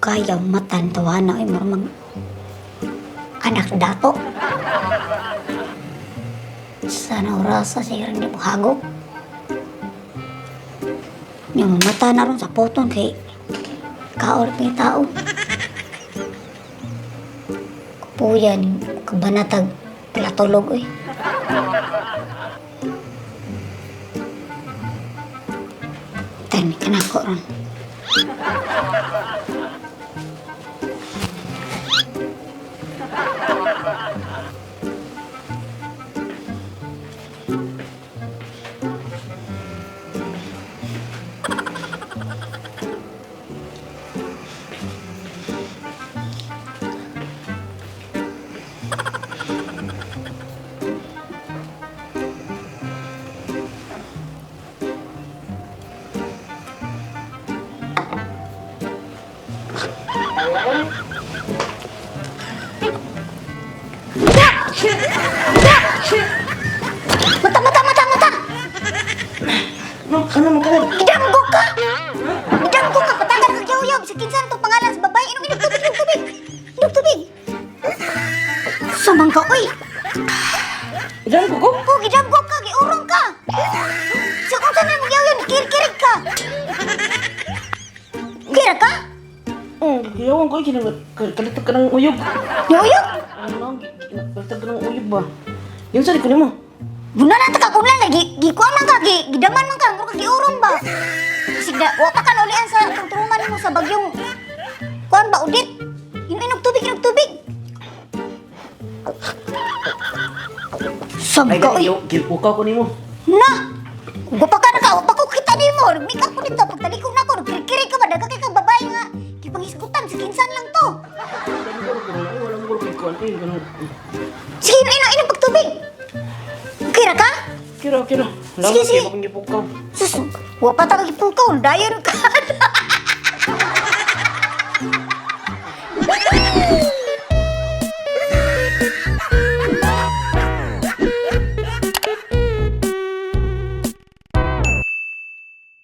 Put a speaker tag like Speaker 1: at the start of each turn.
Speaker 1: Kaya matan tawana ay marmag anak dato. Sana orasa siya rin di mo hagop. Yung mata na ron sa poton kay kaor may tao. Kupuyan, kabanatag, platulog eh. Tan, kanako ron. Mata, mata, mata, mata!
Speaker 2: Ano, ano man ka?
Speaker 1: Gidamgo ka! Gidamgo ka! Patanggal ka gyuyab! Sa kinsa na itong pangalan sa babae? Inom, inom tubig, inom tubig! Inom tubig! Sumang ka, uy!
Speaker 2: Ilan ko ko?
Speaker 1: Oh, gidamgo ka! Giurong ka! Sa kung saan na magyuyab, kirig-kirig ka! Kira ka?
Speaker 2: Giyawan ko, kalitag ka ng uyog.
Speaker 1: Yuyab?
Speaker 2: Ano, kalitag ka ng uyog ba? Yun sa ko nimo.
Speaker 1: Guna na ta ka kung lang, gikuan man ka, gidaman man ka, mura ka giurong ba? Sigda, wa pa ka naulian sa tungturungan mo sa bagyong kuan ba, udit? Inom, inom tubig, inom tubig!
Speaker 2: Ay,
Speaker 1: Sangka, uy!
Speaker 2: ukaw ko nimo.
Speaker 1: Na! Gupa ka na ka, wa pa ko kita nimo. Nagmake up ko dito, pagtalikod na ko, nagkirikiri ka ba, daga kay kang babae nga. Kipangisgutan, sa kinsan lang to.
Speaker 2: Wala mo ko kuan eh, ganun.
Speaker 1: Sige, inom, inom, inom pagtubig. Okay ra ka?
Speaker 2: Kira, kira.
Speaker 1: Sige,
Speaker 2: Lama
Speaker 1: sige.
Speaker 2: kay bakong gipukaw.
Speaker 1: Sus, wa pa ta kagipukaw, dayon ka.